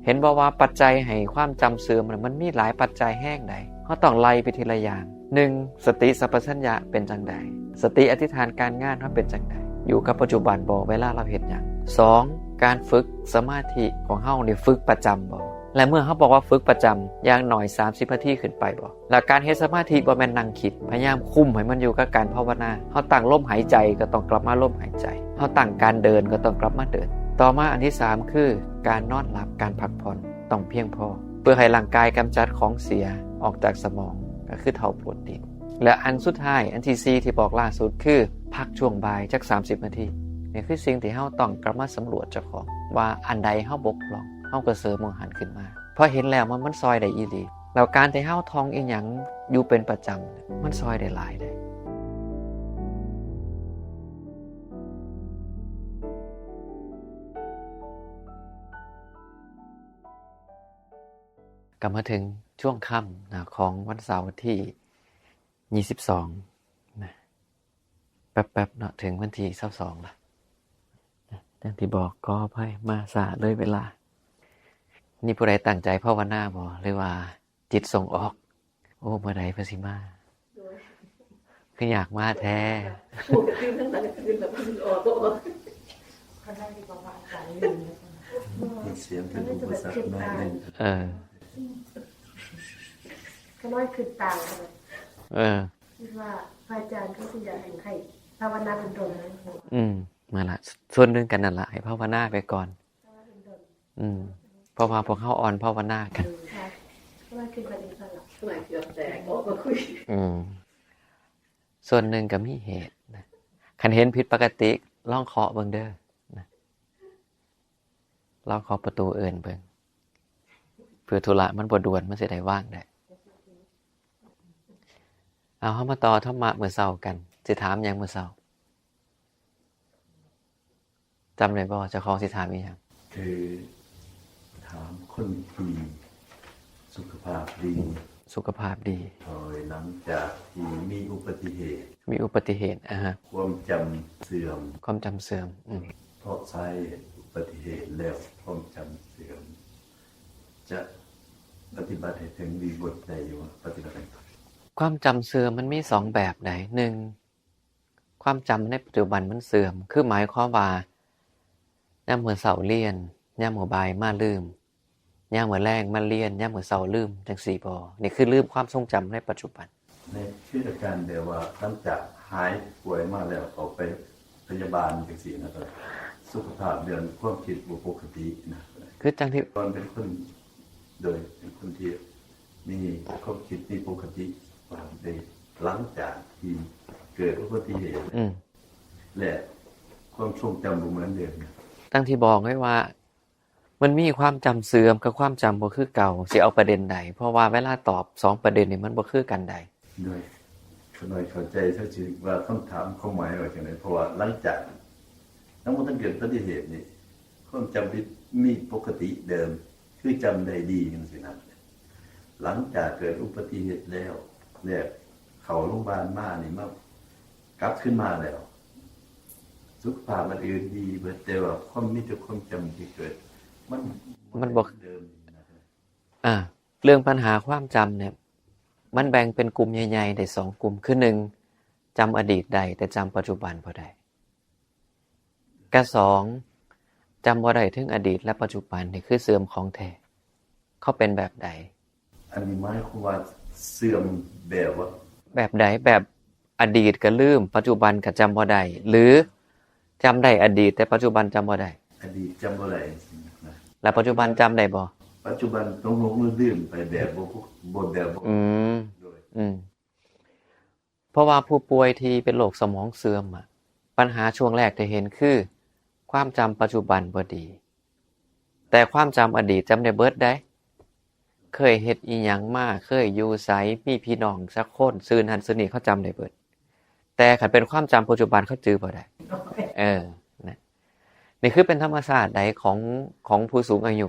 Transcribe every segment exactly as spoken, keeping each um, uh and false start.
เห็นบ่ว่าปัจจัยให้ความจำเสื่อมน่ะ มันมีหลายปัจจัยแฮงใด เฮาต้องไล่ไปทีละอย่าง หนึ่ง สติสัมปชัญญะเป็นจั่งใด สติอธิษฐานการงานเฮาเป็นจั่งใด อยู่กับปัจจุบันบ่ เวลาเราเฮ็ดหยัง สอง การฝึกสมาธิของเฮานี่ฝึกประจำบ่ และเมื่อเฮาบอกว่าฝึกประจำ อย่างน้อยสามสิบนาทีขึ้นไปบ่ และการเฮ็ดสมาธิบ่แม่นนั่งคิด พยายามคุมให้มันอยู่กับการภาวนา เฮาตั้งลมหายใจก็ต้องกลับมาลมหายใจ เฮาตั้งการเดินก็ต้องกลับมาเดิน ต่อมาอันที่สามคือการนอนหลับ การพักผ่อนต้องเพียงพอ เพื่อให้ร่างกายกำจัดของเสียออกจากสมอง ก็คือเฒ่าโปรตีน และอันสุดท้าย อันที่สี่ที่บอกล่าสุดคือพักช่วงบ่ายจักสามสิบนาที นี่คือสิ่งที่เฮาต้องกลับมาสำรวจเจ้าของ ว่าอันใดเฮาบกพร่อง เฮาก็เสริมหม่องหั้นขึ้นมา พอเห็นแล้วมัน มันซ่อยได้อีหลี แล้วการที่เฮาท่องอีหยังอยู่เป็นประจำ มันซ่อยได้หลายเด้ ก็มาถึงช่วงค่ำนะ ของวันเสาร์ที่ยี่สิบสองนะ แป๊บๆเนาะ ถึงวันที่ยี่สิบสองละนะ อย่างที่บอก ขออภัย มาช้าเลยเวลา นี่ผู้ใดตั้งใจภาวนาบ่ หรือว่าจิตส่งออก โอ้ เมื่อใดเพิ่นสิมา โดย คืออยากมาแท้ ปกติตั้งแต่คืนแล้วมันออกก็ออก มีเสียงเป็นอุปสรรคหน่อยหนึ่ง เออ ก็น้อยคือต่างกัน เออ คิดว่าพระอาจารย์ก็สิอยากให้ ให้ภาวนาเป็นโดนนะ อืม นั่นล่ะ ส่วนหนึ่งกันนั่นล่ะ ให้ภาวนาไปก่อน ภาวนาเป็นโดน อืม เพราะว่าพวกเฮาอ่อนภาวนากัน ค่ะ ก็น้อยคือประเด็นสลับ สมัยเกือบแตกออกมาคุย อืม ส่วนหนึ่งก็มีเหตุนะ คันเห็นผิดปกติ ลองเคาะเบิ่งเด้อนะ ลองเคาะประตูเอิ้นเบิ่ง เผื่อธุระมันบ่ด่วน มันสิได้ว่างได้ เอา เฮามาต่อธรรมะมื้อเช้ากัน สิถามหยังมื้อเช้า จำได้บ่ เจ้าของสิถามอีหยัง คือถามคนที่สุขภาพดี สุขภาพดี ถอยหลังจากที่มีอุบัติเหตุ มีอุบัติเหตุ อ่าฮะ ความจำเสื่อม ความจำเสื่อม อืม เพราะสาเหตุอุบัติเหตุแล้วความจำเสื่อม จะปฏิบัติให้ถึงวิมุตติได้อยู่ ปฏิบัติให้ ความจำเสื่อมมันมีสองแบบใด หนึ่ง ความจำในปัจจุบันมันเสื่อม คือหมายความว่า ยามมื้อเช้าเรียน ยามมื้อบ่ายมาลืม ยามมื้อแลงมาเรียน ยามมื้อเช้าลืม จั่งซี้บ่ นี่คือลืมความทรงจำในปัจจุบัน ในคืออาการแบบว่าหลังจากหายป่วยมาแล้ว เขาไปพยาบาลจั่งซี้นะ สุขภาพเรื่องความคิดบ่ปกตินะ คือจั่งที่ ตอนเป็นคน โดยเป็นคนที่มีความคิดที่ปกติ ว่าได้หลังจากที่เกิดอุบัติเหตุ อืม และความทรงจำบ่เหมือนเดิมนะ ตั้งที่บอกไว้ว่า มันมีความจำเสื่อมกับความจำบ่คือเก่า สิเอาประเด็นใด เพราะว่าเวลาตอบสองประเด็นนี่มันบ่คือกันใด โดย ขน้อยเข้าใจซะสิว่าคำถามความหมายว่าจั่งใด เพราะว่าหลังจาก ยังบ่ทันเกิดอุบัติเหตุนี่ ความจำที่มีปกติเดิม คือจำได้ดีจั่งซี้นะ หลังจากเกิดอุบัติเหตุแล้ว แล้วเข้าโรงพยาบาลมานี่ มากลับขึ้นมาแล้ว สุขภาพอันอื่นดีเบิด แต่ว่าความ มีแต่ความจำที่เกิด มัน มันบ่ เดิมนะ อ่า เรื่องปัญหาความจำเนี่ย มันแบ่งเป็นกลุ่มใหญ่ๆ ได้สองกลุ่ม คือหนึ่ง จำอดีตได้ แต่จำปัจจุบันบ่ได้ กับสอง จำบ่ได้ถึงอดีตและปัจจุบัน นี่คือเสื่อมของแท้ เขาเป็นแบบใด อันนี้หมายความว่าเสื่อมแบบว่า แบบใด แบบอดีตก็ลืม ปัจจุบันก็จำบ่ได้ หรือจำได้อดีต แต่ปัจจุบันจำบ่ได้ อดีตจำบ่ได้นะ แล้วปัจจุบันจำได้บ่ ปัจจุบันหลงๆลืมๆไปแบบบ่ บ่ แบบบ่ อืม โดย อืม เพราะว่าผู้ป่วยที่เป็นโรคสมองเสื่อมอะ ปัญหาช่วงแรกที่เห็นคือ ความจำปัจจุบันบ่ดี แต่ความจำอดีตจำได้เบิดเด้ เคยเฮ็ดอิหยังมา เคยอยู่ไส มีพี่น้องจักคน ซื่อนั่นซื่อนี่ เขาจำได้เบิด แต่คันเป็นความจำปัจจุบันเขาจื่อบ่ได้ เออ นะ นี่คือเป็นธรรมชาติใดของ ของผู้สูงอายุ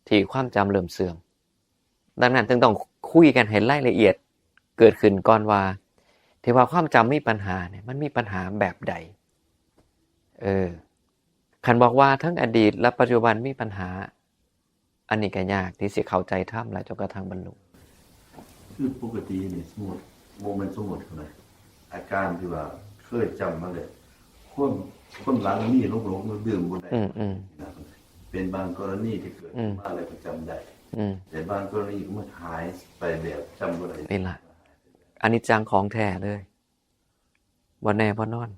ที่ความจำเริ่มเสื่อม ดังนั้นจึงต้องคุยกันให้รายละเอียดเกิดขึ้นก่อนว่า ที่ว่าความจำมีปัญหาเนี่ย มันมีปัญหาแบบใด เออ คันบอกว่าทั้งอดีตและปัจจุบันมีปัญหา อันนี้ก็ยากที่สิเข้าใจธรรมแล้วจนกระทั่งบรรลุ คือปกตินี่สมมุติบ่แม่นสมมุตินะ อาการที่ว่าเคยจำมาเลย ความความหลังนี่หลงๆลืมๆบ่ได้ อืมอืม นะ เป็นบางกรณีที่เกิด อืม มาแล้วก็จำได้ อืม แต่บางกรณีก็มันหายไปแบบจำบ่ได้ นี่ล่ะ อนิจจังของแท้เลย บ่แน่บ่นอน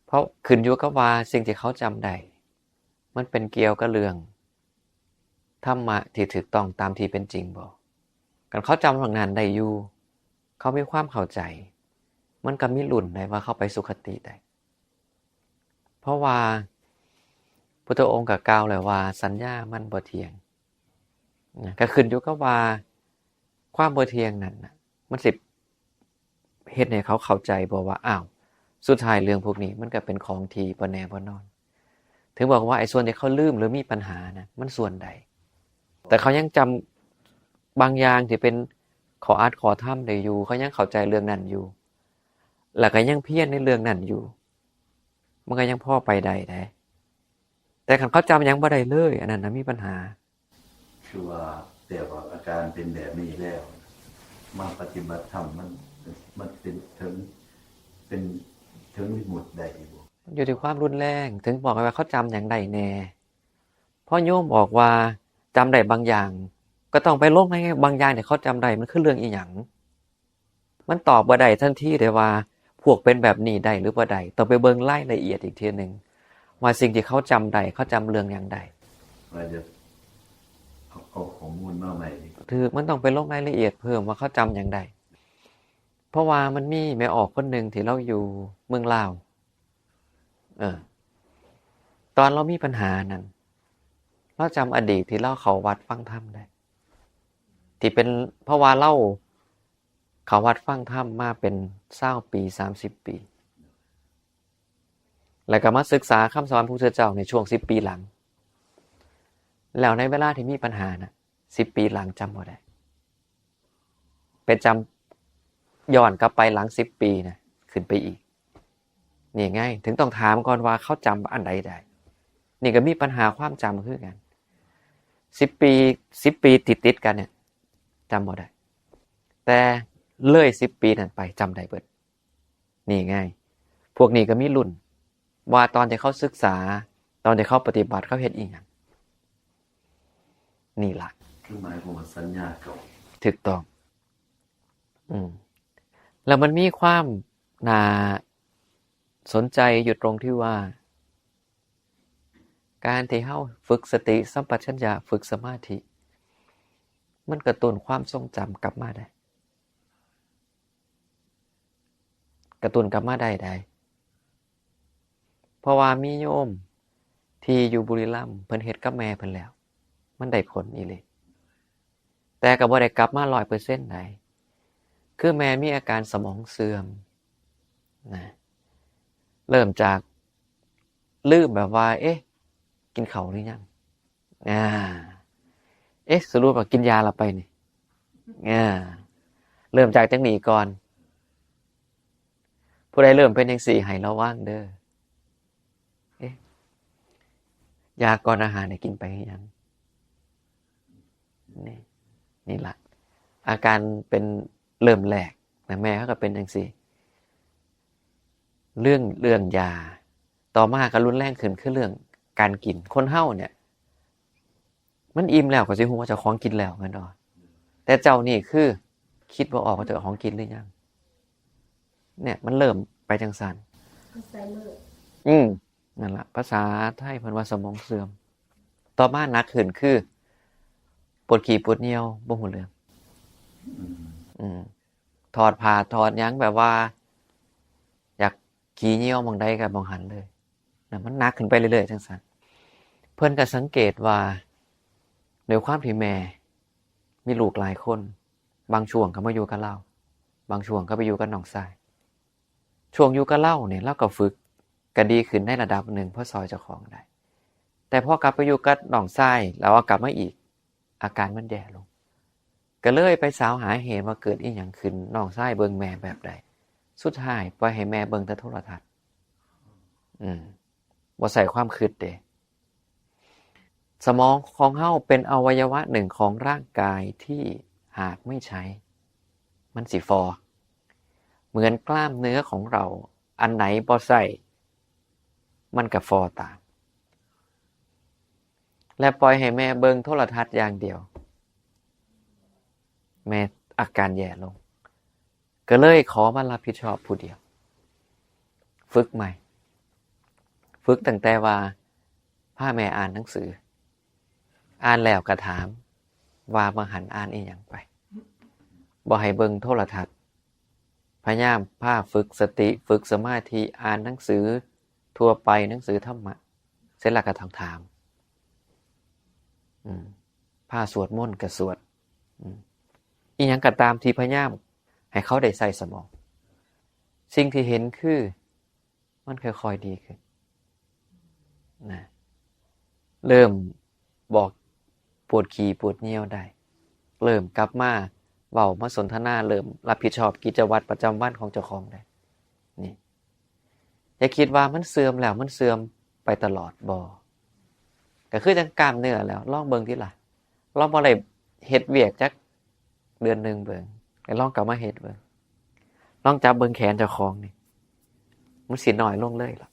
เพราะขึ้นอยู่กับว่าสิ่งที่เขาจำได้ มันเป็นเกี่ยวกับเรื่องธรรมะที่ถูกต้องตามที่เป็นจริงบ่ คันเขาจำเรื่องนั้นได้อยู่ เขามีความเข้าใจ มันก็มีลุ้นได้ว่าเขาไปสุคติได้ เพราะว่าพุทธองค์ก็กล่าวแล้วว่าสัญญามันบ่เที่ยงนะ ก็ขึ้นอยู่กับว่าความบ่เที่ยงนั้นน่ะ มันสิเฮ็ดให้เขาเข้าใจบ่ว่า อ้าว สุดท้ายเรื่องพวกนี้มันก็เป็นของที่บ่แน่บ่นอน ถึงบอกว่าไอ้ส่วนที่เขาลืมหรือมีปัญหานะ มันส่วนใด แต่เขายังจำบางอย่างที่เป็นข้ออัดข้อธรรมได้อยู่ เขายังเข้าใจเรื่องนั้นอยู่ แล้วก็ยังเพียรในเรื่องนั้นอยู่ มันก็ยังพอไปได้เด้ แต่คันเขาจำหยังบ่ได้เลย อันนั้นนะมีปัญหา คือว่าแต่ว่าอาการเป็นแบบนี้แล้ว มาปฏิบัติธรรมมันมันเป็นถึงเป็นถึงวิมุตติได้อยู่บ่ อยู่ที่ความรุนแรง ถึงบอกว่าเขาจำหยังได้แน่ เพราะโยมบอกว่าจำได้บางอย่าง ก็ต้องไปลงในบางอย่างที่เขาจำได้มันคือเรื่องอีหยัง มันตอบบ่ได้ทันทีเด้ว่าพวกเป็นแบบนี้ได้หรือบ่ได้ ต้องไปเบิ่งรายละเอียดอีกเทื่อหนึ่ง ว่าสิ่งที่เขาจำได้ เขาจำเรื่องหยังได้ ว่าจะเอาเอาข้อมูลมาใหม่อีก ถูก มันต้องไปลงรายละเอียดเพิ่มว่าเขาจำหยังได้ เพราะว่ามันมีแม่ออกคนหนึ่งที่ลาวอยู่เมืองลาว เออ ตอนลาวมีปัญหานั้น ลาวจำอดีตที่ลาวเข้าวัดฟังธรรมได้ ที่เป็น เพราะว่าลาวเข้าวัดฟังธรรมมาเป็นซาวปี สามสิบปี แล้วก็มาศึกษาคำสอนพระพุทธเจ้าในช่วงสิบปีหลัง แล้วในเวลาที่มีปัญหาน่ะ สิบปีหลังจำบ่ได้ ไปจำย้อนกลับไปหลังสิบปีนะ ขึ้นไปอีก นี่ไง ถึงต้องถามก่อนว่าเขาจำอันใดได้ นี่ก็มีปัญหาความจำคือกัน สิบปี สิบปีติดๆกันเนี่ยจำบ่ได้ แต่เลยสิบปีนั้นไปจำได้เบิด นี่ไง พวกนี้ก็มีลุ้น ว่าตอนที่เขาศึกษา ตอนที่เขาปฏิบัติเขาเฮ็ดอีหยัง นี่ล่ะ คือหมายความว่าสัญญาเก่า ถูกต้อง อืม แล้วมันมีความน่าสนใจอยู่ตรงที่ว่า การที่เฮาฝึกสติสัมปชัญญะ ฝึกสมาธิ มันกระตุ้นความทรงจำกลับมาได้ กระตุ้นกลับมาได้ได้ เพราะว่ามีโยมที่อยู่บุรีรัมย์ เพิ่นเฮ็ดกับแม่เพิ่นแล้ว มันได้ผลอีหลี แต่ก็บ่ได้กลับมาร้อยเปอร์เซ็นต์ได้ คือแม่มีอาการสมองเสื่อมนะ เริ่มจากลืมแบบว่า เอ๊ะ กินข้าวหรือยัง อ่า เอ๊ะ สรุปว่ากินยาละไปนี่ อ่า เริ่มจากจังนี้ก่อน ผู้ใดเริ่มเป็นจังซี่ให้ระวังเด้อ เอ๊ะ ยาก่อนอาหารเนี่ยกินไปหรือยัง นี่ นี่ละ อาการเป็นเริ่มแรกนะ แม่เขาก็เป็นจังซี่ เรื่อง เรื่องยา ต่อมาก็รุนแรงขึ้นคือเรื่องการกิน คนเฮาเนี่ย มันอิ่มแล้วก็สิฮู้ว่าเจ้าของกินแล้วแม่นบ่ แต่เจ้านี่คือคิดบ่ออกว่าเจ้าของกินหรือยัง เนี่ย มันเริ่มไปจังซั่น อัลไซเมอร์ อืม นั่นล่ะ ภาษาไทยเพิ่นว่าสมองเสื่อม ต่อมาหนักขึ้นคือ ปวดขี้ปวดเยี่ยว บ่ฮู้เรื่อง อืม อืม ถอดผ้าถอดหยังแบบว่า อยากขี้เยี่ยวหม่องใดก็หม่องหั้นเลยนะ มันหนักขึ้นไปเรื่อยๆจังซั่น เพิ่นก็สังเกตว่า ด้วยความที่แม่มีลูกหลายคน บางช่วงก็มาอยู่กับลาว บางช่วงก็ไปอยู่กับน้องชาย ช่วงอยู่กับลาวเนี่ย ลาวก็ฝึก ก็ดีขึ้นในระดับหนึ่ง พอซ่อยเจ้าของได้ แต่พอกลับไปอยู่กับน้องชาย แล้วเอากลับมาอีก อาการมันแย่ลง ก็เลยไปสาวหาเหตุว่าเกิดอีหยังขึ้น น้องชายเบิ่งแม่แบบใด สุดท้ายปล่อยให้แม่เบิ่งแต่โทรทัศน์ อืม บ่ใส่ความคิดเด้ สมองของเฮาเป็นอวัยวะหนึ่งของร่างกายที่หากไม่ใช้ มันสิฟอ เหมือนกล้ามเนื้อของเรา อันไหนบ่ใส่ มันก็ฟอตาม และปล่อยให้แม่เบิ่งโทรทัศน์อย่างเดียว แม่อาการแย่ลง ก็เลยขอมารับผิดชอบผู้เดียว ฝึกใหม่ ฝึกตั้งแต่ว่าพาแม่อ่านหนังสือ อ่านแล้วก็ถามว่าบางหันอ่านอีหยังไป บ่ให้เบิ่งโทรทัศน์ พยายามพาฝึกสติ ฝึกสมาธิ อ่านหนังสือทั่วไป หนังสือธรรมะ เสร็จแล้วก็ต้องถาม อืม พาสวดมนต์ก็สวด อืม อีหยังก็ตามที่พยายามให้เขาได้ใส่สมอง สิ่งที่เห็นคือ มันค่อยๆดีขึ้น นะ เริ่มบอกปวดขี้ปวดเยี่ยวได้ เริ่มกลับมาเว้ามาสนทนา เริ่มรับผิดชอบกิจวัตรประจำวันของเจ้าของได้ นี่ อย่าคิดว่ามันเสื่อมแล้ว มันเสื่อมไปตลอด บ่ ก็คือจั่งกล้ามเนื้อแล้ว ลองเบิ่งติล่ะ ลองบ่ได้เฮ็ดเวียกจักเดือนหนึ่งเบิ่ง แล้วลองกลับมาเฮ็ดเบิ่ง ลองจับเบิ่งแขนเจ้าของนี่ มันสิน้อยลงเลยล่ะ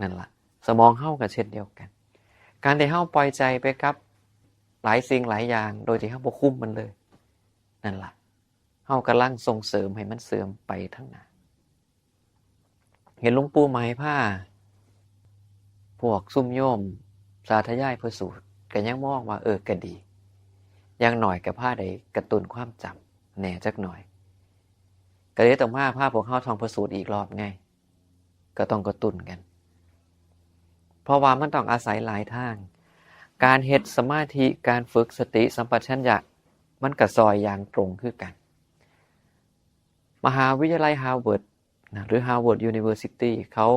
นั่นล่ะ สมองเฮาก็เช่นเดียวกัน การที่เฮาปล่อยใจไปกับหลายสิ่งหลายอย่าง โดยที่เฮาบ่คุมมันเลย นั่นล่ะ เฮากำลังส่งเสริมให้มันเสื่อมไปทางหน้า เห็นหลวงปู่ไหมพาพวกซุมโยมสาธยายพระสูตร ก็ยังมองว่า เออ ก็ดี อย่างน้อยก็พาได้กระตุ้นความจำแหน่จักหน่อย ก็เลยต้องมาพาพวกเฮาท่องพระสูตรอีกรอบไง ก็ต้องกระตุ้นกัน เพราะว่ามันต้องอาศัยหลายทาง การเฮ็ดสมาธิ การฝึกสติสัมปชัญญะ มันก็ซอยอย่างตรงคือกัน มหาวิทยาลัยฮาร์วาร์ดนะ หรือ Harvard University เขา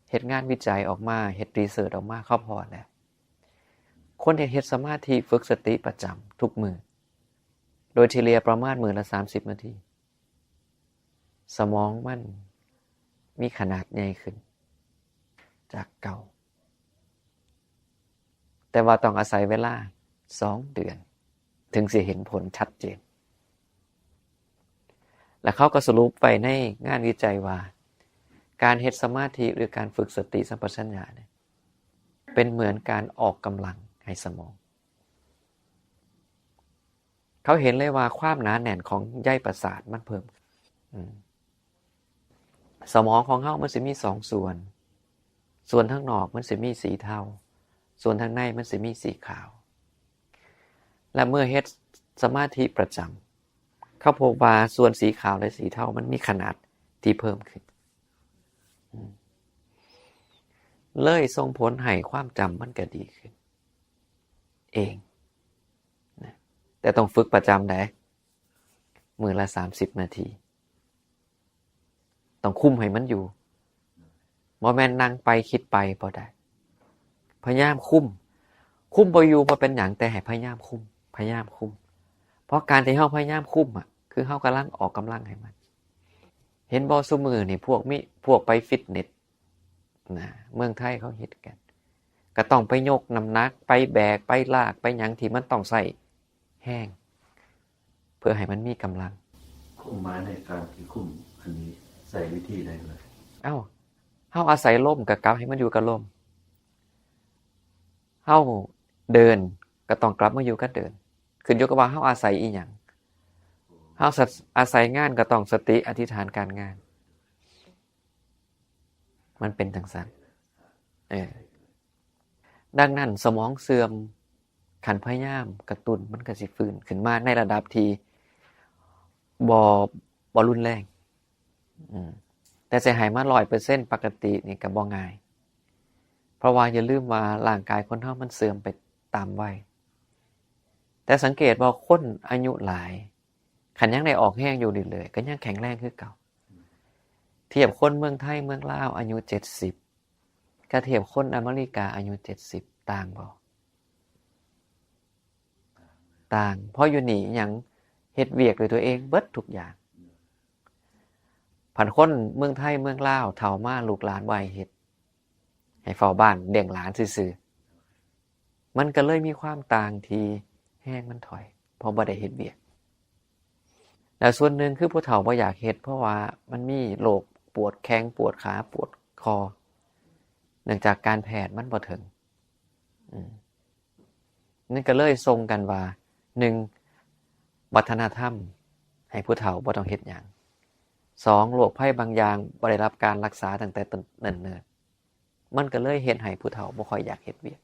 เฮ็ดงานวิจัยออกมา เฮ็ดรีเสิร์ชออกมา เขาพอแล้ว คนที่เฮ็ดสมาธิฝึกสติประจำทุกมื้อ โดยเฉลี่ยประมาณมื้อละสามสิบนาที สมองมันมีขนาดใหญ่ขึ้นจากเก่า แต่ว่าต้องอาศัยเวลาสองเดือน ถึงสิเห็นผลชัดเจน และเขาก็สรุปไปในงานวิจัยว่า การเฮ็ดสมาธิหรือการฝึกสติสัมปชัญญะเนี่ย เป็นเหมือนการออกกำลังให้สมอง เขาเห็นเลยว่าความหนาแน่นของใยประสาทมันเพิ่ม อืม สมองของเฮามันสิมีสองส่วน ส่วนทางนอกมันสิมีสีเทา ส่วนทางในมันสิมีสีขาว และเมื่อเฮ็ดสมาธิประจำ เขาพบว่าส่วนสีขาวและสีเทามันมีขนาดที่เพิ่มขึ้น อืม เลยส่งผลให้ความจำมันก็ดีขึ้น เองนะ แต่ต้องฝึกประจำได้ มื้อละสามสิบนาที ต้องคุมให้มันอยู่ บ่แม่นนั่งไปคิดไปบ่ได้ พยายามคุม คุมบ่อยู่บ่เป็นหยัง แต่ให้พยายามคุม พยายามคุม เพราะการที่เฮาพยายามคุมอะ คือเฮากำลังออกกำลังให้มัน เห็นบ่ ซุมื้อนี่พวกมี พวกไปฟิตเนสนะ เมืองไทยเขาเฮ็ดกัน ก็ต้องไปยกน้ำหนัก ไปแบก ไปลาก ไปหยังที่มันต้องใช้แรง เพื่อให้มันมีกำลัง ความหมายในการที่คุมอันนี้ใช้วิธีใดล่ะ เอ้า เฮาอาศัยลมก็กลับให้มันอยู่กับลม เฮาเดินก็ต้องกลับมาอยู่กับเดิน ขึ้นอยู่กับว่าเฮาอาศัยอีหยัง เฮาอาศัยงานก็ต้องสติอธิษฐานการงาน มันเป็นจั่งซั้น เออ ดังนั้นสมองเสื่อม คันพยายามกระตุ้นมันก็สิฟื้นขึ้นมาในระดับที่บ่ บ่รุนแรง อืม แต่สิให้มาร้อยเปอร์เซ็นต์ปกตินี่ก็บ่ง่าย เพราะว่าอย่าลืมว่าร่างกายคนเฮามันเสื่อมไปตามวัย แต่สังเกตว่าคนอายุหลาย คันยังได้ออกแรงอยู่เรื่อยๆ ก็ยังแข็งแรงคือเก่า เทียบคนเมืองไทยเมืองลาวอายุเจ็ดสิบ กับเทียบคนอเมริกาอายุเจ็ดสิบ ต่างบ่ ต่าง เพราะอยู่นี่ยังเฮ็ดเวียกด้วยตัวเองเบิดทุกอย่าง ผัดคนเมืองไทยเมืองลาวเฒ่ามาลูกหลานบ่ให้เฮ็ด ให้เฝ้าบ้านเลี้ยงหลานซื่อ มันก็เลยมีความต่างที่แฮงมันถอย เพราะบ่ได้เฮ็ดเวียก แล้วส่วนหนึ่งคือผู้เฒ่าบ่อยากเฮ็ด เพราะว่ามันมีโรคปวดแข้งปวดขาปวดคอ เนื่องจากการแพทย์มันบ่ถึง อืม นั่นก็เลยส่งกันว่า หนึ่ง วัฒนธรรม ให้ผู้เฒ่าบ่ต้องเฮ็ดหยัง สอง โรคภัยบางอย่างบ่ได้รับการรักษาตั้งแต่เนิ่นๆ มันก็เลยเฮ็ดให้ผู้เฒ่าบ่ค่อยอยากเฮ็ดเวียก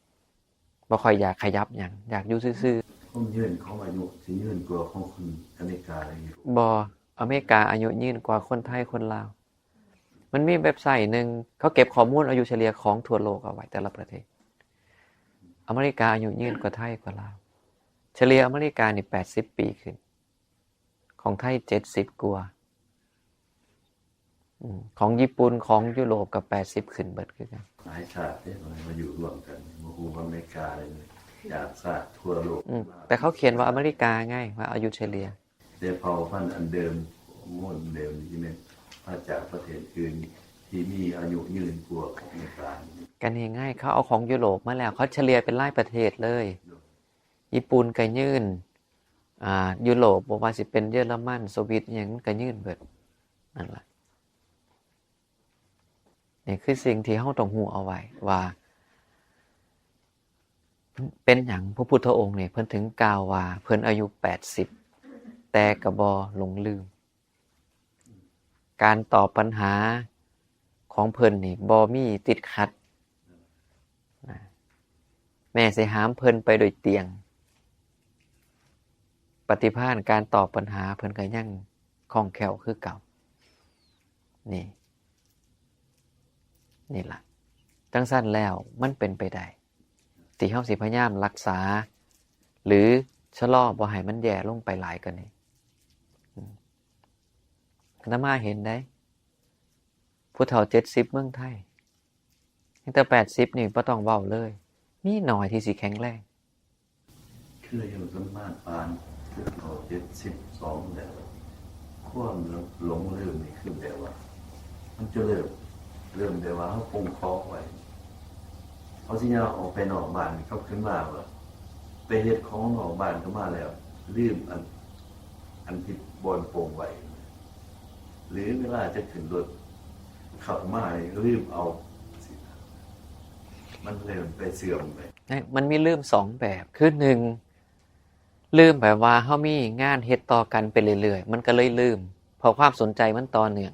บ่ค่อยอยากขยับหยัง อยากอยู่ซื่อๆ ความยืนของอายุสิยืนกว่าของคนอเมริกาเลย บ่ อเมริกาอายุยืนกว่าคนไทยคนลาว มันมีเว็บไซต์หนึ่ง เขาเก็บข้อมูลอายุเฉลี่ยของทั่วโลกเอาไว้แต่ละประเทศ อเมริกาอายุยืนกว่าไทยกว่าลาว เฉลี่ยอเมริกานี่แปดสิบปีขึ้น ของไทยเจ็ดสิบกว่า อืม ของญี่ปุ่น ของยุโรปก็แปดสิบขึ้นเบิดคือกัน หลายชาติเด้ มาอยู่ร่วมกัน บ่ฮู้ว่าอเมริกาเลย จากชาติทั่วโลก อืม แต่เขาเขียนว่าอเมริกาไง ว่าอายุเฉลี่ย แต่เผ่าพันธุ์อันเดิม ข้อมูลเดิมนี่แม่นมาจากประเทศอื่นที่มีอายุยืนกว่าของอเมริกา ก็นี่ไง เขาเอาของยุโรปมาแล้ว เขาเฉลี่ยเป็นรายประเทศเลย โดย ญี่ปุ่นก็ยืน อ่า ยุโรป บ่ว่าสิเป็นเยอรมัน สวิต อิหยัง มันก็ยืนเบิด นั่นล่ะ นี่คือสิ่งที่เราต้องรู้เอาไว้ว่า เป็นหยังพระพุทธองค์นี่เพิ่นถึงกล่าวว่าเพิ่นอายุแปดสิบ แต่ก็บ่หลงลืม การตอบปัญหาของเพิ่นนี่บ่มีติดขัด นะ แม้สิหามเพิ่นไปด้วยเตียง ปฏิภาณการตอบปัญหาเพิ่นก็ยังคล่องแคล่วคือเก่า นี่ นี่ล่ะ จั่งซั้นแล้วมันเป็นไปได้ ที่เฮาสิพยายามรักษา หรือชะลอบ่ให้มันแย่ลงไปหลายกว่านี้ อืม อาตมาเห็นเด้ ผู้เฒ่าเจ็ดสิบเมืองไทย ตั้งแต่แปดสิบนี่บ่ต้องเว้าเลย มีน้อยที่สิแข็งแรง คืออายุประมาณปานผู้เฒ่าเจ็ดสิบสองแล้ว ความหลงลืมนี่คือแบบว่า มันจะเริ่ม เริ่มแบบว่าเฮาปงของไว้ เฮาสิย่างออกไปนอกบ้าน กลับคืนมาว่า ไปเฮ็ดของนอกบ้านก็มาแล้ว ลืมอัน อันที่บ่อนปงไว้ หรือเวลาจะขึ้นรถ ขับมานี่ลืมเอา มันเริ่มไปเสื่อมไป เอ้ย มันมีลืมสองแบบ คือหนึ่ง ลืมแบบว่าเฮามีงานเฮ็ดต่อกันไปเรื่อยๆ มันก็เลยลืม เพราะความสนใจมันต่อเนื่อง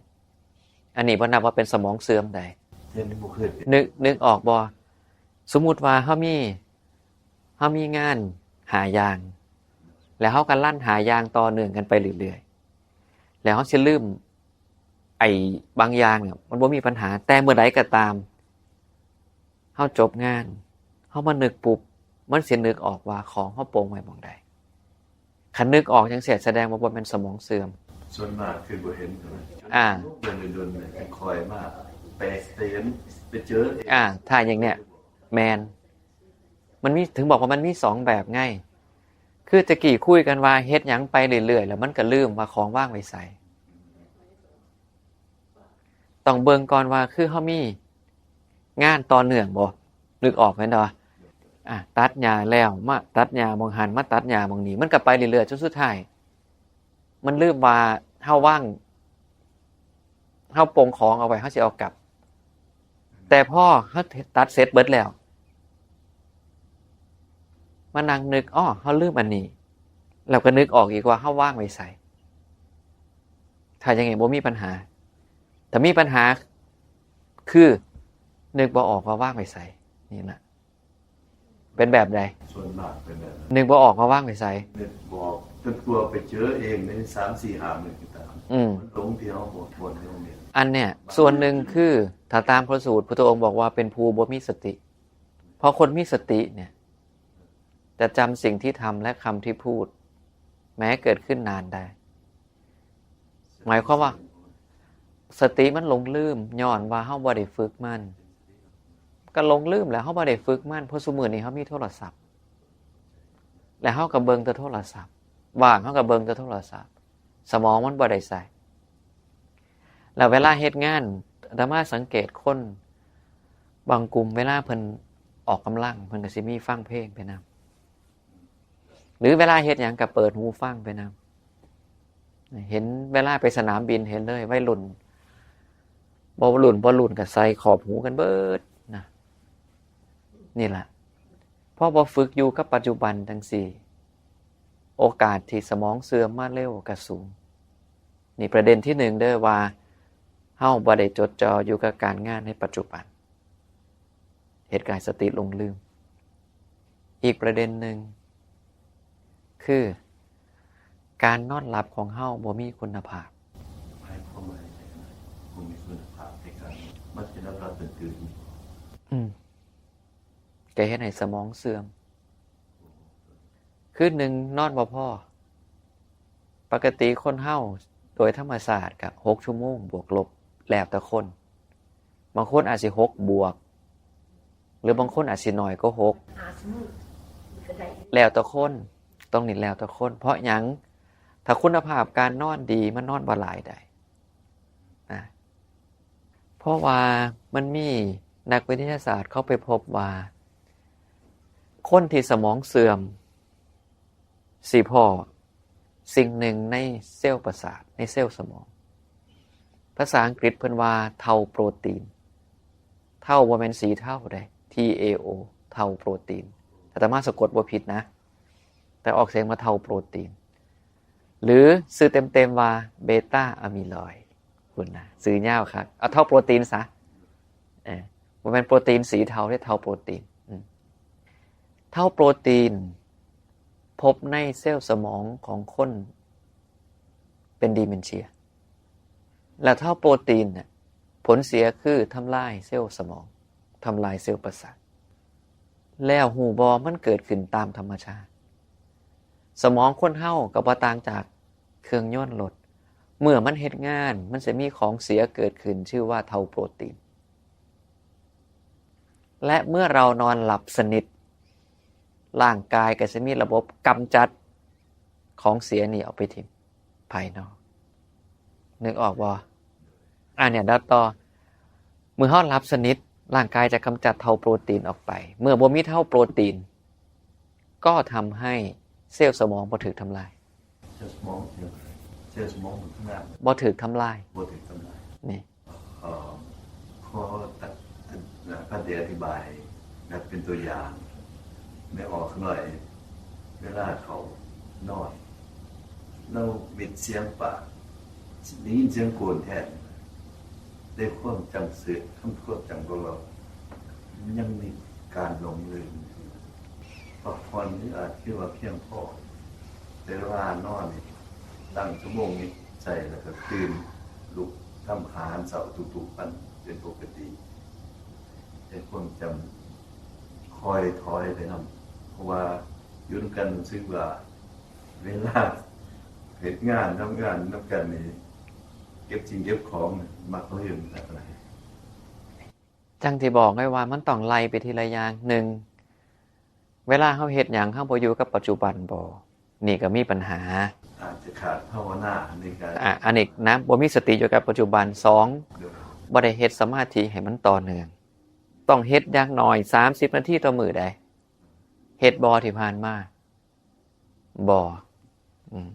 อันนี้บ่นับว่าเป็นสมองเสื่อมใด เห็นบ่เคยเป็น นึก นึกออกบ่ สมมุติว่าเฮามี เฮามีงานห้าอย่าง แล้วเฮาก็รันห้าอย่างต่อเนื่องกันไปเรื่อยๆ แล้วเฮาสิลืม ไอ้บางอย่างเนี่ย มันบ่มีปัญหา แต่เมื่อใดก็ตาม เฮาจบงาน เฮามานึกปุ๊บ มันสินึกออกว่าของเฮาปงไว้หม่องใด คันนึกออกจั่งซี้ แสดงว่าบ่แม่นสมองเสื่อม ส่วนมากคือบ่เห็นเท่านั้น อ่า โดนๆ เนี่ย ค่อยมา ไป ไปเห็น ไปเจอเอง อ่า ถ้าอย่างเนี้ย แม่น มันมี ถึงบอกว่ามันมีสองแบบไง คือตะกี้คุยกันว่าเฮ็ดหยังไปเรื่อยๆ แล้วมันก็ลืมว่าของวางไว้ไส ต้องเบิ่งก่อนว่าคือเฮามีงานต่อเนื่องบ่ นึกออกแม่นบ่ อ่ะ ตัดหญ้าแล้วมาตัดหญ้าหม่องหั้น มาตัดหญ้าหม่องนี้ มันก็ไปเรื่อยๆ จนสุดท้าย มันลืมว่าเฮาวาง เฮาปงของเอาไว้ เฮาสิเอากลับ แต่พอเฮาตัดเสร็จเบิดแล้ว มานั่งนึก อ้อ เฮาลืมอันนี้ แล้วก็นึกออกอีกว่าเฮาวางไว้ไส ถ้าอย่างนี้บ่มีปัญหา ถ้ามีปัญหา คือ นึกบ่ออกว่าวางไว้ไส นี่นะ เป็นแบบใด ส่วนมากเป็นแบบนั้น นึกบ่ออกว่าวางไว้ไส นึกบ่ออก จนกลัวไปเจอเองในสาม สี่ ห้า มื้อก็ตาม อืม มันหลงที่เฮาบ่ควรที่เฮามี อันเนี้ย ส่วนหนึ่งคือ ถ้าตามพระสูตร พุทธองค์บอกว่าเป็นผู้บ่มีสติ เพราะคนมีสติเนี่ย จะจำสิ่งที่ทำและคำที่พูด แม้เกิดขึ้นนานได้ หมายความว่า สติมันหลงลืม ย้อนว่าเฮาบ่ได้ฝึกมัน ก็หลงลืมแหละ เฮาบ่ได้ฝึกมัน เพราะซุมื้อนี้เฮามีโทรศัพท์ แล้วเฮาก็เบิ่งแต่โทรศัพท์ ว่างเฮาก็เบิ่งแต่โทรศัพท์ สมองมันบ่ได้ใช้ แล้วเวลาเฮ็ดงาน อาตมาสังเกตคนบางกลุ่ม เวลาเพิ่น ออกกำลัง เพิ่นก็สิมีฟังเพลงไปนำ หรือเวลาเฮ็ดหยังก็เปิดหูฟังไปนำ เห็นเวลาไปสนามบินเห็นเลย วัยรุ่น บ่รุ่น บ่รุ่นก็ใส่ขอบหูกันเบิดนะ นี่ล่ะ พอบ่ฝึกอยู่กับปัจจุบันจั่งซี้ โอกาสที่สมองเสื่อมมาเร็วก็สูง นี่ประเด็นที่หนึ่งเด้อ ว่าเฮาบ่ได้จดจ่ออยู่กับการงานในปัจจุบัน เฮ็ดให้สติหลงลืม อีกประเด็นหนึ่ง คือ การนอนหลับของเฮาบ่มีคุณภาพ หมายความว่าจั่งใดนะ บ่มีคุณภาพในการ มันสิหลับๆตื่นๆ อืม ก็เฮ็ดให้สมองเสื่อม คืนหนึ่งนอนบ่พอ ปกติคนเฮาโดยธรรมชาติก็หกชั่วโมงบวกลบ แล้วแต่คน บางคนอาจสิหกบวก หรือบางคนอาจสิน้อยกว่าหก หาสมุดก็ได้ แล้วแต่คน ตรงนี้แล้วแต่คน เพราะหยัง ถ้าคุณภาพการนอนดี มันนอนบ่หลายได้นะ เพราะว่ามันมีนักวิทยาศาสตร์เขาไปพบว่า คนที่สมองเสื่อม สิพ้อสิ่งหนึ่งในเซลล์ประสาท ในเซลล์สมอง ภาษาอังกฤษเพิ่นว่าเทาโปรตีน เทาบ่แม่นสีเทาเด้ T A O เทาโปรตีน อาตมาสะกดบ่ผิดนะ แต่ออกเสียงว่าเทาโปรตีน หรือชื่อเต็มๆว่าเบต้าอะมีลอยด์ พุ้นนะ ชื่อยาวคัก เอาเทาโปรตีนซะ เออ บ่แม่นโปรตีนสีเทาเด้ เทาโปรตีน อืม เทาโปรตีน พบในเซลล์สมองของคนเป็นดีเมนเชีย แล้วเทาโปรตีนเนี่ย ผลเสียคือทำลายเซลล์สมอง ทำลายเซลล์ประสาท แล้วฮู้บ่ มันเกิดขึ้นตามธรรมชาติ สมองคนเฮาก็บ่ต่างจากเครื่องยนต์รถ เมื่อมันเฮ็ดงาน มันสิมีของเสียเกิดขึ้น ชื่อว่าเทาโปรตีน และเมื่อเรานอนหลับสนิท ร่างกายก็สิมีระบบกำจัดของเสียนี่ออกไปทิ้งภายนอก นึกออกบ่ อ่ะเนี่ย แล้วต่อ เมื่อเฮาหลับสนิท ร่างกายจะกำจัดเทาโปรตีนออกไป เมื่อบ่มีเทาโปรตีน ก็ทำให้เซลล์สมองบ่ถูกทำลาย เซลล์สมอง เซลล์สมองมันทำงาน บ่ถูกทำลาย บ่ถูกทำลาย นี่ เอ่อ ขอตัด อ่า ท่านได้อธิบายแบบเป็นตัวอย่าง แม่ออกหน่อย เวลาเขานอน เรามิดเสียงปาก ได้ยินเสียงโกนแทน ได้ความจำเสื่อม ความจำของเรา มันยังมีการหลงลืม พักผ่อนนี่อาจคิดว่าเพียงพอ แต่เวลานอนนี่ ตั้งชั่วโมงนี้ใส่แล้วก็ตื่น ลุกทำอาหารเช้าทุกๆวันเป็นปกติ แต่ความจำคอยถอยไปนำ เพราะว่าอยู่นำกันรู้สึกว่า เวลาเฮ็ดงานทำงานนำกันนี่ เก็บสิ่งเก็บของมักลืมอะไร จั่งที่บอกไว้ว่ามันต้องไล่ไปทีละอย่าง หนึ่ง เวลาเฮาเฮ็ดหยัง เฮาบ่อยู่กับปัจจุบันบ่ นี่ก็มีปัญหา อาจจะขาดภาวนาในการ อ่ะ อันนี้นะ บ่มีสติอยู่กับปัจจุบัน สอง บ่ได้เฮ็ดสมาธิให้มันต่อเนื่อง ต้องเฮ็ดอย่างน้อยสามสิบนาทีต่อมื้อใด เฮ็ดบ่ที่ผ่านมา บ่ อืม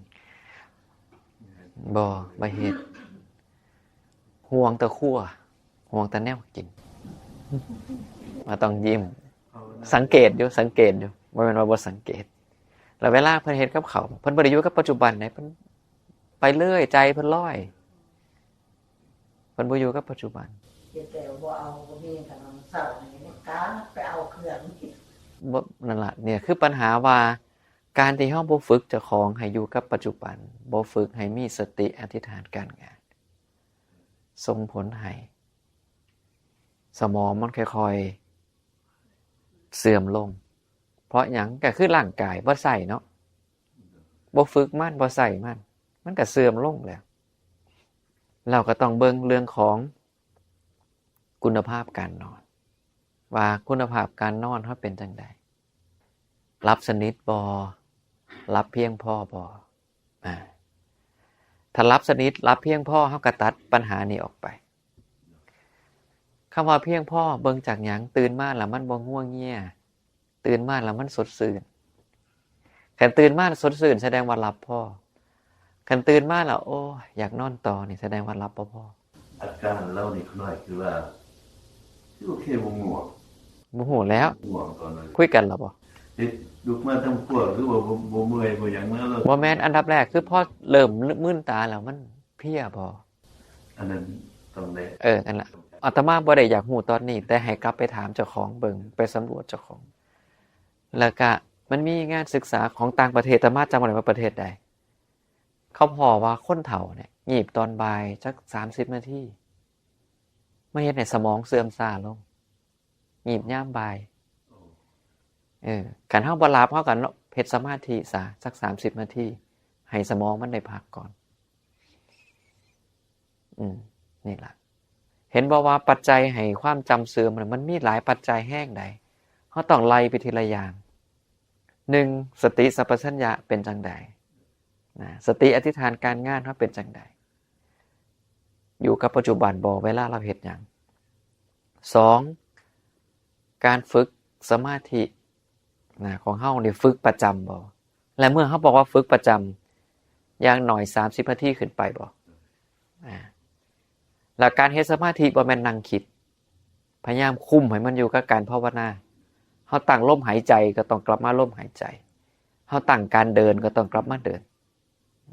บ่ บ่เฮ็ด ห่วงแต่ครัว ห่วงแต่แนวกิน บ่ต้องยิ้ม สังเกตอยู่ สังเกตอยู่ บ่แม่นว่าบ่สังเกต แล้วเวลาเพิ่นเฮ็ดกับข้าว เพิ่นบ่ได้อยู่กับปัจจุบันเด้ เพิ่นไปเรื่อย ใจเพิ่นลอย เพิ่นบ่อยู่กับปัจจุบัน เฮ็ดแล้วบ่เอา บ่มีขนมเช้านี่ กะไปเอาเครื่อง บ่ นั่นล่ะ เนี่ยคือปัญหาว่า การที่เฮาบ่ฝึกเจ้าของให้อยู่กับปัจจุบัน บ่ฝึกให้มีสติอธิษฐานการงาน ส่งผลให้สมองมันค่อยๆ เสื่อมลง เพราะหยัง ก็คือร่างกายบ่ใช้เนาะ บ่ฝึกมัน บ่ใช้มัน มันก็เสื่อมลงแล้ว เราก็ต้องเบิ่งเรื่องของคุณภาพการนอน ว่าคุณภาพการนอนเฮาเป็นจั่งใด หลับสนิทบ่ หลับเพียงพอบ่ อ่า ถ้าหลับสนิท หลับเพียงพอ เฮาก็ตัดปัญหานี้ออกไป คำว่าเพียงพอเบิ่งจากหยัง ตื่นมาแล้วมันบ่งัวเงีย ตื่นมาแล้วมันสดชื่น คันตื่นมาสดชื่นแสดงว่าหลับพอ คันตื่นมาแล้ว โอ้ย อยากนอนต่อนี่แสดงว่าหลับบ่พอ อาการเล่านี่ขน้อยคือว่าคือโอเคบ่ง่วง บ่ฮู้แล้ว ง่วงตอนนั้น คุยกันแล้วบ่ เฮ็ดลุกมาทำครัวคือว่าบ่บ่เมื่อยบ่หยังมาแล้ว บ่แม่น อันดับแรกคือพอเริ่มมื่นตาแล้วมันเพลียบ่ อันนั้นต้องได้ เออนั่นล่ะ อาตมาบ่ได้อยากฮู้ตอนนี้ แต่ให้กลับไปถามเจ้าของเบิ่ง ไปสำรวจเจ้าของ แล้วก็มันมีงานศึกษาของต่างประเทศ อาตมาจำบ่ได้ว่าประเทศใด เขาพ้อว่าคนเฒ่าเนี่ย งีบตอนบ่ายจักสามสิบนาที มันเฮ็ดให้สมองเสื่อมช้าลง งีบยามบ่าย เออ คันเฮาบ่หลับ เฮาก็เฮ็ดสมาธิซะ จักสามสิบนาที ให้สมองมันได้พักก่อน อืม นี่ล่ะ เห็นบ่ว่าปัจจัยให้ความจำเสื่อมน่ะ มันมีหลายปัจจัยแฮงใด เฮาต้องไล่ไปทีละอย่าง หนึ่ง สติสัมปชัญญะเป็นจั่งใด นะ สติอธิษฐานการงานเฮาเป็นจั่งใด อยู่กับปัจจุบันบ่ เวลาเราเฮ็ดหยัง สอง การฝึกสมาธิ นะ ของเฮานี่ฝึกประจำบ่ และเมื่อเฮาบอกว่าฝึกประจำ อย่างน้อยสามสิบนาทีขึ้นไปบ่ อ่า แล้วการเฮ็ดสมาธิบ่แม่นนั่งคิด พยายามคุมให้มันอยู่กับการภาวนา เฮาตั้งลมหายใจก็ต้องกลับมาลมหายใจ เฮาตั้งการเดินก็ต้องกลับมาเดิน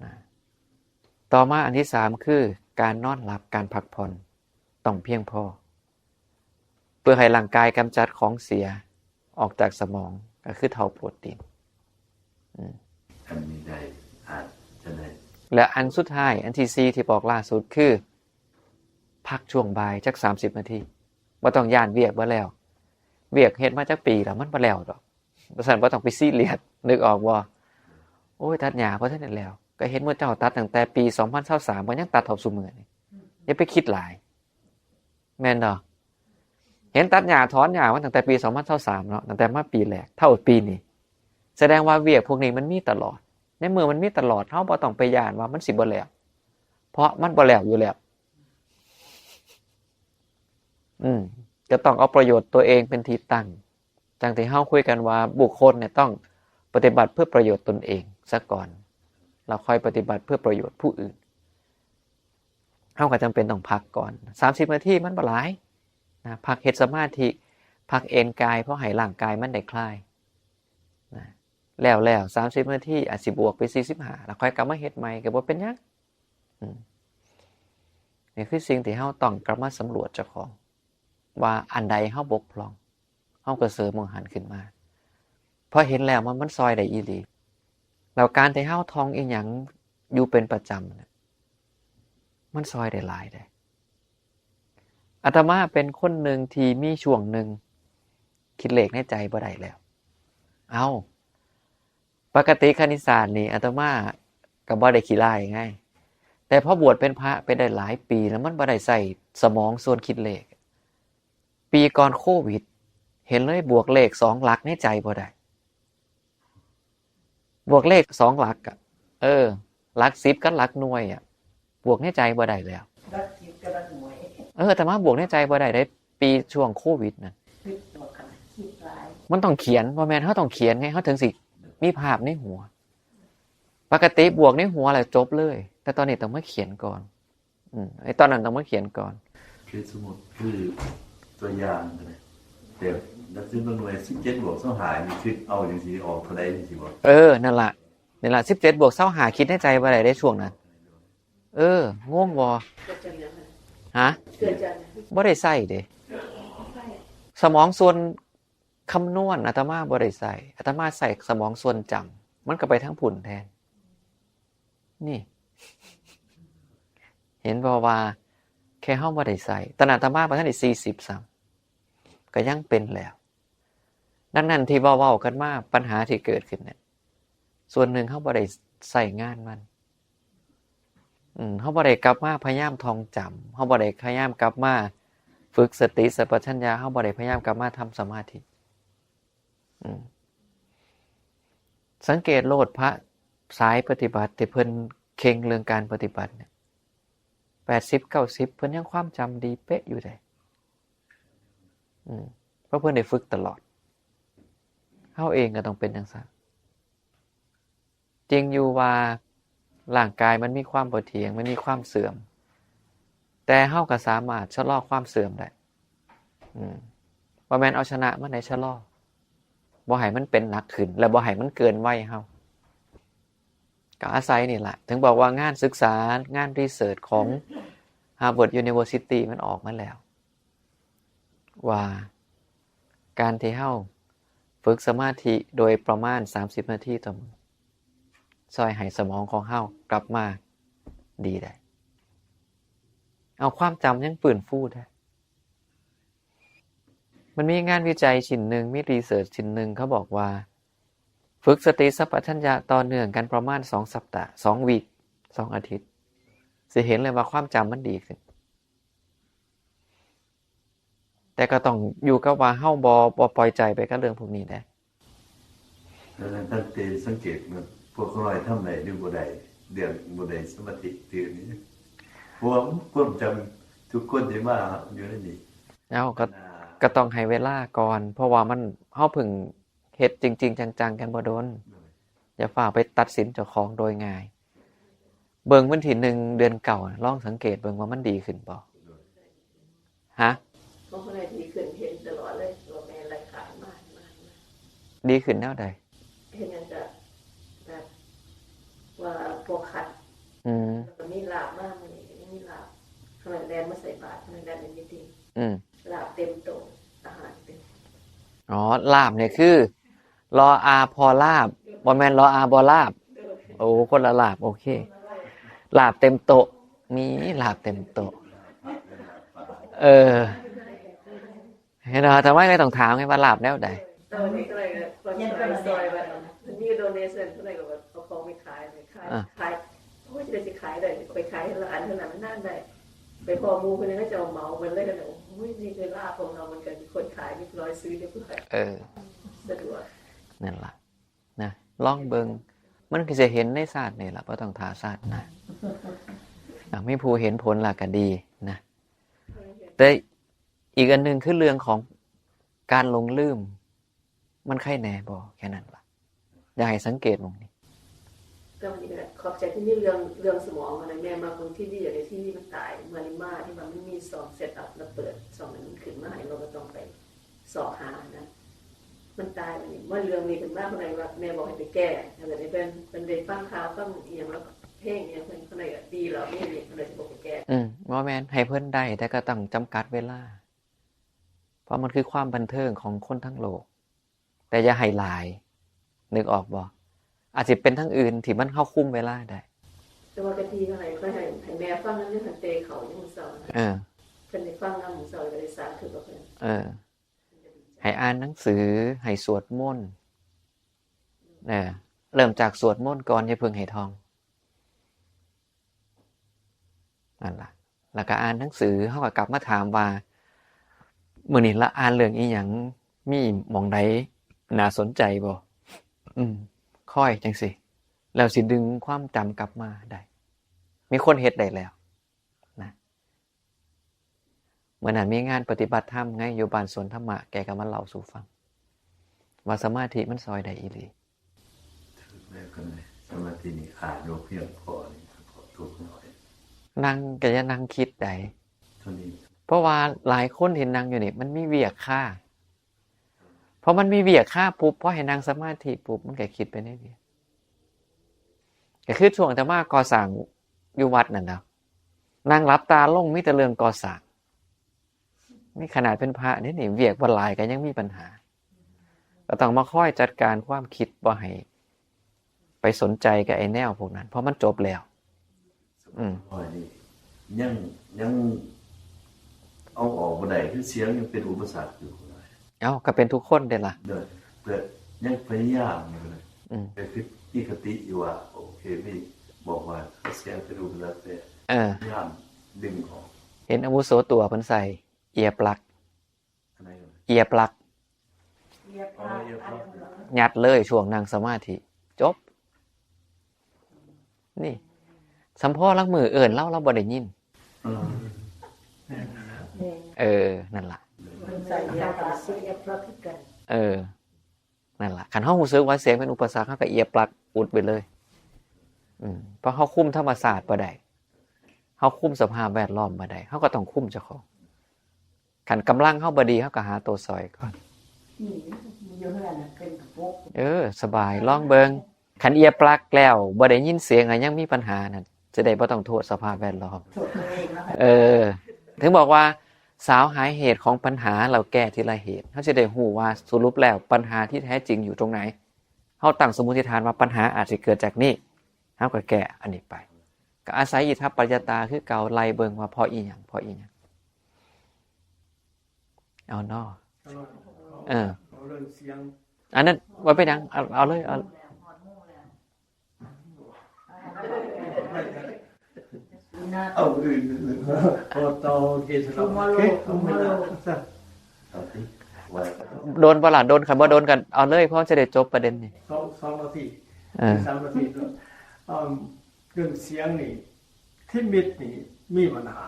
นะ ต่อมาอันที่สามคือการนอนหลับ การพักผ่อนต้องเพียงพอ เพื่อให้ร่างกายกำจัดของเสียออกจากสมอง ก็คือเฒ่าโปรตีน อืม อันนี้ได้อาจจะได้ และอันสุดท้าย อันที่สี่ที่บอกล่าสุดคือ พักช่วงบ่ายจักสามสิบนาที บ่ต้องย้านเวียกบ่แล้ว เวียกเฮ็ดมาจักปีแล้วมันบ่แล้วดอก เพราะฉะนั้นบ่ต้องไปซีเรียส นึกออกบ่ โอ้ย ตัดหญ้าบ่ทันได้แล้ว ก็เห็นหมู่เจ้าตัดตั้งแต่ปีสองพันซาวสาม ก็ยังตัดเท่าซุมื้อนี่ อย่าไปคิดหลาย แม่นบ่ เห็นตัดหญ้าถอนหญ้ามาตั้งแต่ปีสองพันซาวสามเนาะ ตั้งแต่มาปีแรก เท่าปีนี้ แสดงว่าเวียกพวกนี้มันมีตลอด ในเมื่อมันมีตลอด เฮาบ่ต้องไปย้านว่ามันสิบ่แล้ว เพราะมันบ่แล้วอยู่แล้ว อืม ก็ต้องเอาประโยชน์ตัวเองเป็นที่ตั้ง จั่งที่เฮาคุยกันว่าบุคคลเนี่ยต้องปฏิบัติเพื่อประโยชน์ตนเองซะก่อน แล้วค่อยปฏิบัติเพื่อประโยชน์ผู้อื่น เฮาก็จำเป็นต้องพักก่อน สามสิบนาทีมันบ่หลายนะ พักเฮ็ดสมาธิ พักเอนกาย เพราะให้ร่างกายมันได้คลายนะ แล้วแล้ว สามสิบนาที อาจสิบวกไปสี่สิบห้า แล้วค่อยกลับมาเฮ็ดใหม่ก็บ่เป็นหยัง อืม นี่คือสิ่งที่เฮาต้องกลับมาสำรวจเจ้าของ ว่าอันใดเฮาบกพร่อง เฮาก็เสริมหม่องหั้นขึ้นมา พอเห็นแล้วมัน มันซ่อยได้อีหลี แล้วการที่เฮาท่องอีหยังอยู่เป็นประจำเนี่ย มันซ่อยได้หลายเด้ อาตมาเป็นคนหนึ่งที่มีช่วงหนึ่ง คิดเลขในใจบ่ได้แล้ว เอ้า ปกติคณิตศาสตร์นี่อาตมาก็บ่ได้ขี้ร้ายไง แต่พอบวชเป็นพระไปได้หลายปีแล้วมันบ่ได้ใช้สมองส่วนคิดเลข ปีก่อนโควิด เห็นเลยบวกเลขสองหลักในใจบ่ได้ บวกเลขสองหลักอะ เออ หลักสิบกับหลักหน่วยอะ บวกในใจบ่ได้แล้ว รักคิดกับรักหน่วย เออ แต่ว่าบวกในใจบ่ได้ได้ปีช่วงโควิดนะ คิดตัวกันคิดหลาย มันต้องเขียน บ่แม่นเฮาต้องเขียนไง เฮาถึงสิมีภาพในหัว ปกติบวกในหัวแล้วจบเลย แต่ตอนนี้ต้องมาเขียนก่อน อืม ไอ้ตอนนั้นต้องมาเขียนก่อน คือสมมติคือตัวอย่างนะแต่นักซื้อเมืองเลยสิบเจ็ดบวกสองหานี่คือเอาอย่างสีออกเท่าไรอย่างสีบอก เออ นั่นล่ะ นี่ล่ะ สิบเจ็ดบวกซาวห้า คิดในใจบ่ได้ได้ช่วงนั้น เออ งงบ่ เกิดจากหยังไง ฮะ เกิดจากหยัง บ่ได้ใช้เด้ ใช่ สมองส่วนคำนวณอาตมาบ่ได้ใช้ อาตมาใช้สมองส่วนจำ มันก็ไปทางพุ้นแทน นี่ เห็นบ่ว่า แค่เฮาบ่ได้ใช้ ตอนนั้นอาตมาบ่ทันได้สี่สิบซ้ำ ก็ยังเป็นแล้ว ดังนั้นที่เว้าๆกันมา ปัญหาที่เกิดขึ้นเนี่ย ส่วนหนึ่งเฮาบ่ได้ใช้งานมัน อืม เฮาบ่ได้กลับมาพยายามท่องจำ เฮาบ่ได้พยายามกลับมาฝึกสติสัมปชัญญะ เฮาบ่ได้พยายามกลับมาทำสมาธิ อืม สังเกตโลดพระสายปฏิบัติที่เพิ่นเข่งเรื่องการปฏิบัติเนี่ย แปดสิบ เก้าสิบ เพิ่นยังความจำดีเป๊ะอยู่เด้ อืม เพราะเพิ่นได้ฝึกตลอด เฮาเองก็ต้องเป็นจั่งซั้น จริงอยู่ว่าร่างกายมันมีความบ่เที่ยง มันมีความเสื่อม แต่เฮาก็สามารถชะลอความเสื่อมได้ อืม บ่แม่นเอาชนะมันได้ ชะลอ บ่ให้มันเป็นหนักขึ้น และบ่ให้มันเกินวัยเฮา ก็อาศัยนี่แหละ ถึงบอกว่างานศึกษา งานรีเสิร์ชของ Harvard University มันออกมาแล้ว ว่าการที่เฮาฝึกสมาธิโดยประมาณ สามสิบ นาทีต่อมื้อ ซ่อยให้สมองของเฮากลับมาดีได้ เอาความจำยังฟื้นฟูได้ มันมีงานวิจัยชิ้นหนึ่ง มีรีเสิร์ชชิ้นหนึ่ง เขาบอกว่า ฝึกสติสัมปชัญญะต่อเนื่องกันประมาณสองสัปดาห์ สองวีค สองอาทิตย์ สิเห็นเลยว่าความจำมันดีขึ้น แต่ก็ต้องอยู่กับว่าเฮาบ่ บ่ปล่อยใจไปกับเรื่องพวกนี้นะ แล้วตั้งแต่สังเกตมันพวกเขาลอยทำไหนดูบ่ได้เดือนบ่ได้สมาธิตื่นนี่เพราะว่าความจำทุกคนที่มาอยู่ในนี่ แล้วก็ ก็ต้องให้เวลาก่อน เพราะว่ามัน เฮาเพิ่งเฮ็ดจริงๆ จังๆ กันบ่โดน อย่าฟ้าวไปตัดสินเจ้าของโดยง่าย เบิ่งวันที่หนึ่งเดือนเก้า ลองสังเกตเบิ่งว่ามันดีขึ้นบ่ ฮะ ของคนไหนดีขึ้นเห็นตลอดเลยว่าแม่ไล่ขายมากมากมาก ดีขึ้นแนวใด เห็นอย่างจะแบบว่าพวกขัด อืม แล้วก็มีลาบมากมันนี่มีลาบขนาดแดนมาใส่บาตรขนาดแดนเป็นมิติ อืม ลาบเต็มโต๊ะอาหารเต็ม อ๋อ ลาบเนี่ยคือ ลออาพอลาบ บ่แม่นลออาบ่ลาบ เดิน โอ้ คนละลาบ โอเค ลาบเต็มโต๊ะ มีลาบเต็มโต๊ะ เออ เห็นบ่ ทำไมเลยต้องถามไงว่าลาบแนวใด ตอนนี้ก็เลยก็คนซอยซอยแบบมันมีโดเนชั่นเท่าไหร่ก็แบบเอาของไปขายเลยขาย อ่ะ ขายโอ้ยจะได้สิขายได้ไปขายละอันเท่านั้นมันนั่นได้ไปพอหมู่คนนึงก็จะเอาเหมามันเลยกันเลยโอ้ยนี่คือลาบของเรามันก็มีคนขายเรียบร้อยซื้อเรียบร้อย เออ สะดวก นั่นล่ะ นะ ลองเบิ่ง มันก็จะเห็นในชาตินี่ล่ะ บ่ต้องท่าชาติหน้า อ่ะ มีผู้เห็นผลล่ะก็ดีนะ แต่อีกอันหนึ่งคือเรื่องของการหลงลืม มันใครแน่บ่ แค่นั้นล่ะ อยากให้สังเกตตรงนี้ ก็วันนี้ก็ขอบใจที่นี่เรื่องเรื่องสมองอะไรแม่มาบางทีวีอะไรที่มันตายมาริมาที่ว่ามันมีซองเซตอัพแล้วเปิดซองนั้นมันขึ้นมาให้เราก็ต้องไปสอบหานะ มันตายวันนี้ว่าเรื่องนี้เป็นมากเท่าไหร่ว่าแม่บอกให้ไปแก้อะไรนี่เป็นเป็นได้ฟังข่าวฟังอีหยังแล้วเพลงอีหยังเพิ่นเท่าไหร่ก็ดีแล้วนี่นี่เพิ่นเลยสิบอกไปแก้ อืม บ่แม่นให้เพิ่นได้ แต่ก็ต้องจำกัดเวลา เพราะมันคือความบันเทิงของคนทั้งโลก แต่อย่าให้หลาย นึกออกบ่ อาจสิเป็นทางอื่นที่มันเฮาคุมเวลาได้ แต่ว่ากะทีเท่าไหร่ก็ให้ให้แม่ฟังนั่นเรื่องเตะเขาอยู่มื้อเช้านะ เออ เพิ่นได้ฟังนำมื้อเช้าก็ได้สาธุกับเพิ่น เออ ให้อ่านหนังสือ ให้สวดมนต์ เออ เริ่มจากสวดมนต์ก่อน อย่าเพิ่งให้ท่อง นั่นล่ะ แล้วก็อ่านหนังสือ เฮาก็กลับมาถามว่า มื้อนี้ละอ่านเรื่องอีหยัง มีหม่องใดน่าสนใจบ่ อืม ค่อยจั่งซี้ แล้วสิดึงความจำกลับมาได้ มีคนเฮ็ดได้แล้ว นะ มื้อนั้นมีงานปฏิบัติธรรมไง อยู่บ้านสวนธรรมะ แกก็มาเล่าสู่ฟัง ว่าสมาธิมันซ่อยได้อีหลี แล้วก็เลยสมาธินี่อ่านบ่เพียงพอนี่ก็ทุกข์น้อย นั่งก็อย่านั่งคิดใด เท่านี้ เพราะว่าหลายคนที่นั่งอยู่นี่ มันมีเวียกคา พอมันมีเวียกคาปุ๊บ พอให้นั่งสมาธิปุ๊บ มันก็คิดไปในเวียก ก็คือช่วงอาตมาก่อสร้างอยู่วัดนั่นนะ นั่งหลับตาลงมีแต่เรื่องก่อสร้าง นี่ขนาดเป็นพระนี่นี่ เวียกบ่หลายก็ยังมีปัญหา ก็ต้องมาคอยจัดการความคิดบ่ให้ไปสนใจกับไอ้แนวพวกนั้น เพราะมันจบแล้ว อืม น้อยนี่ยังยังเอาออกบ่ได้คือเสียงยังเป็นอุปสรรคอยู่ เอ้า ก็เป็นทุกคนเด้ล่ะ เด้อแต่ยังพยายามอยู่เลย อืม แต่คือมีคติอยู่ว่าโอเคมีบอกว่าเสียงเป็นอุปสรรคแต่ เออ พยายามดึงออก เห็นอาวุโสตั๋วเพิ่นใส่ ear plug อะไรกัน ear plug อ๋อ ear plug ยัดเลยช่วงนั่งสมาธิ จบ นี่ สำพอลางมื้อเอิ้นลาว ลาวบ่ได้ยิน เออ เออ นั่นล่ะ การเสียเอฟเราคือกัน เออ นั่นล่ะ คันเฮารู้สึกว่าเสียงเป็นอุปสรรค เฮาก็เอียปลั๊กอุดไปเลย อืม เพราะเฮาคุมธรรมชาติบ่ได้ เฮาคุมสภาพแวดล้อมบ่ได้ เฮาก็ต้องคุมเจ้าของ คันกำลังเฮาบ่ดี เฮาก็หาตัวซอยก่อน นี่อยู่เฮือนน่ะเป็นกระปุก เออ สบาย ลองเบิ่ง คันเอียปลั๊กแล้วบ่ได้ยินเสียง แล้วยังมีปัญหานั่น จะได้บ่ต้องโทษสภาพแวดล้อม โทษตัวเองเนาะ เออ ถึงบอกว่า สาวหาเหตุของปัญหา แล้วแก้ทีละเหตุ เฮาสิได้รู้ว่าสรุปแล้วปัญหาที่แท้จริงอยู่ตรงไหน เฮาตั้งสมมุติฐานว่าปัญหาอาจจะเกิดจากนี่ เฮาก็แก้อันนี้ไป ก็อาศัยอิทัปปัจจตาคือเก่า ไล่เบิ่งว่าเพราะอีหยัง เพราะอีหยัง เอาเนาะ เอา เออ เอาเรื่องเสียง อันนั้นว่าเป็นหยัง เอา เอาเลย เอา เอาอื่น พอเตาเทศนา Tomorrow โอเค Tomorrow เอาสิ ว่า โดนบ่ล่ะ โดน คันบ่โดนกัน เอาเลย เพราะจะได้จบประเด็นนี่ สอง สองนาที เออ สามนาที เนาะ อืม เรื่องเสียงนี่ ที่มิตรนี่มีปัญหา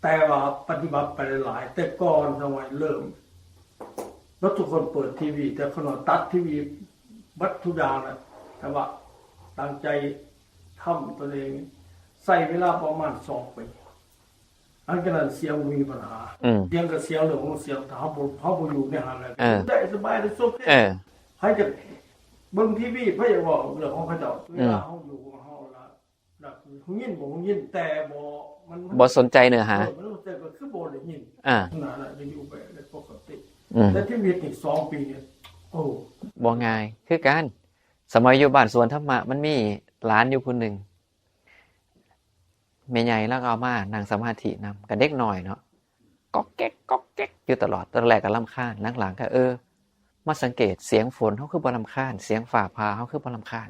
แต่ว่าปฏิบัติไปหลายๆ แต่ก่อนสมัยเริ่ม แล้วทุกคนเปิดทีวี แต่ขนาดตัดทีวี บัดทุกอย่างนะ แต่ว่าตั้งใจทำตัวเอง ใช้เวลาประมาณสองปี หลังจากนั้นเสียงมีปัญหา อืม เสียงก็เสียงเรื่องของเสียง ถ้าเฮาบ่ เฮาบ่อยู่ในหั้นแล้ว เออ ได้สบายได้สุข เออ ใครจะเบิ่งทีวี ใครจะเว้าเรื่องของเขาเจ้า เวลา อืม เฮาอยู่ของเฮาละ หลัก ฮู้ยินบ่ฮู้ยิน แต่บ่ มัน มัน บ่สนใจเนื้อหา เออ มันบ่สนใจ ก็คือบ่ได้ยิน อ่า นั่นน่ะ จะอยู่ไปได้ปกติ อืม แต่ที่มีติดสองปีเนี่ย โอ้ บ่ง่าย คือกัน สมัยอยู่บ้านสวนธรรมะ มันมีหลานอยู่ผู้หนึ่ง แม่ใหญ่ลาวก็เอามานั่งสมาธินำ ก็เด็กน้อยเนาะ ก๊อกแก๊กก๊อกแก๊กอยู่ตลอด ตอนแรกก็รำคาญ หลังๆก็ เออ มาสังเกตเสียงฝนเฮาคือบ่รำคาญ เสียงฟ้าผ่าเฮาคือบ่รำคาญ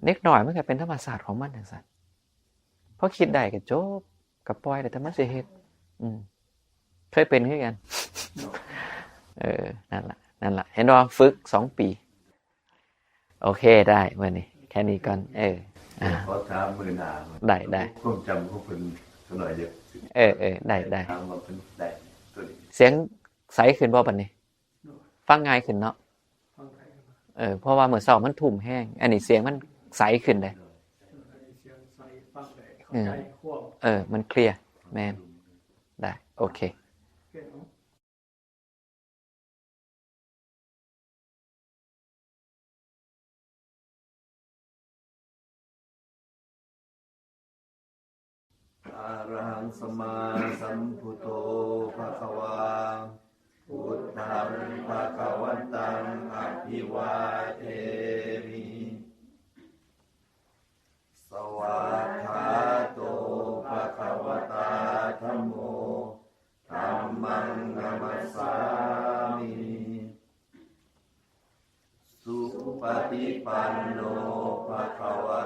เด็กน้อยมันก็เป็นธรรมชาติของมันจั่งซั้น พอคิดได้ก็จบ ก็ปล่อยแล้วแต่มันสิเฮ็ด อืม เคยเป็นคือกัน เออ นั่นล่ะ นั่นล่ะ เห็นบ่ ฝึกสองปี โอเค ได้ มื้อนี้ แค่นี้ก่อน เออ อ่า ขอถามมื้อหน้า ได้ ได้ ความจำของเพิ่นสักหน่อยเดียว เออ เออ ได้ ได้ ถามว่าเพิ่นได้ตัวนี้ เสียงใสขึ้นบ่บัดนี้ ฟังง่ายขึ้นเนาะ ฟังง่ายขึ้น เออ เพราะว่ามื้อเช้ามันทุ่มแฮง อันนี้เสียงมันใสขึ้นเด้ เออ อันนี้เสียงใส ฟังได้ เข้าใจความ เออ มันเคลียร์ แม่น ได้ โอเค โอเคเนาะ อะระหังสัมมาสัมพุทโธ ภะคะวา พุทธัง ภะคะวันตัง อะภิวาเทมิ สวากขาโต ภะคะวะตา ธัมโม ธัมมัง นะมัสสามิ สุปฏิปันโน ภะคะวะ